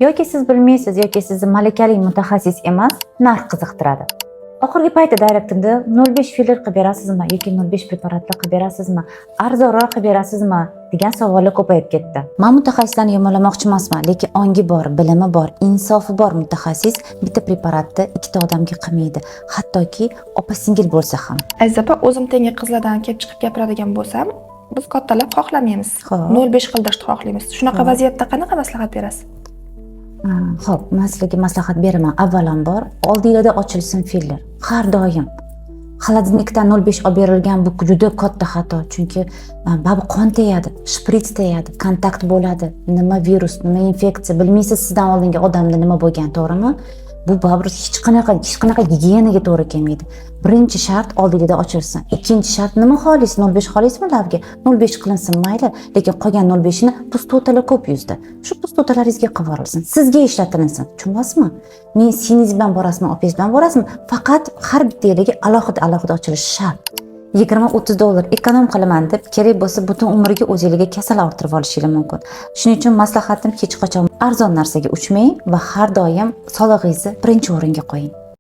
Yoki siz bilmaysiz, yoki sizni malakali mutaxassis emas, narx qiziqtiradi. Oxirgi paytda direktimda 0,5 filler qilib berasizmi yoki 0,5 preparatlar qilib berasizmi, arzonroq qilib berasizmi degan savollar ko'payib ketdi. Man mutaxassislarni yomonlamoqchi emasman, lekin ongi bor, bilimi bor, insofi bor mutaxassis bitta preparatni ikkita odamga qilmaydi, hattoki opa singil bo'lsa ham. Aziz opa, o'zim tengi qizlardan kelib chiqib gapiradigan bo'lsam, biz kattalar xohlamaymiz. 0,5 qildirishni xohlaymiz. Shunaqa vaziyatda qanaqa maslahat berasiz? Xo'p, man sizlarga maslahat beraman. Avvalambor, oldinglarda ochilsin filler. Har doim. Холодильник dan 0,5 olib berilgan, bu juda katta xato, chunki baribir qon tegadi, shprits tegadi, kontakt bo'ladi. Nima virus, nima infeksiya, bilmaysiz sizdan oldingi odamda nima bo'lgan, to'g'rimi? Bu baribir hech qanaqa gigiyenaga to'g'ri kelmaydi. Birinchi shart: oldinglarda ochilsin. Ikkinchi shart: nima xohlaysiz? 0,5 xohlaysizmi labga? 0,5 qilinsin, mayli, lekin qolgan 0,5ni, пустота lar ko'p yuzda. Shu пустота laringizga qilib yuborilsin. Sizga ishlatilinsin. Tushunyapsizmi? Men singlingiz bilan borasizmi, opangiz bilan borasizmi? Faqat har bittanglarga alohida alohida ochilishi shart. 20-30 dollar эконом qilaman deb, kerak bo'lsa butun umriga o'zingizga kasal orttirib olishinglar mumkin. Shuning uchun maslahatim: hech qachon arzon narsaga uchmang va har doim sog'lig'ingizni birinchi o'ringa qo'ying.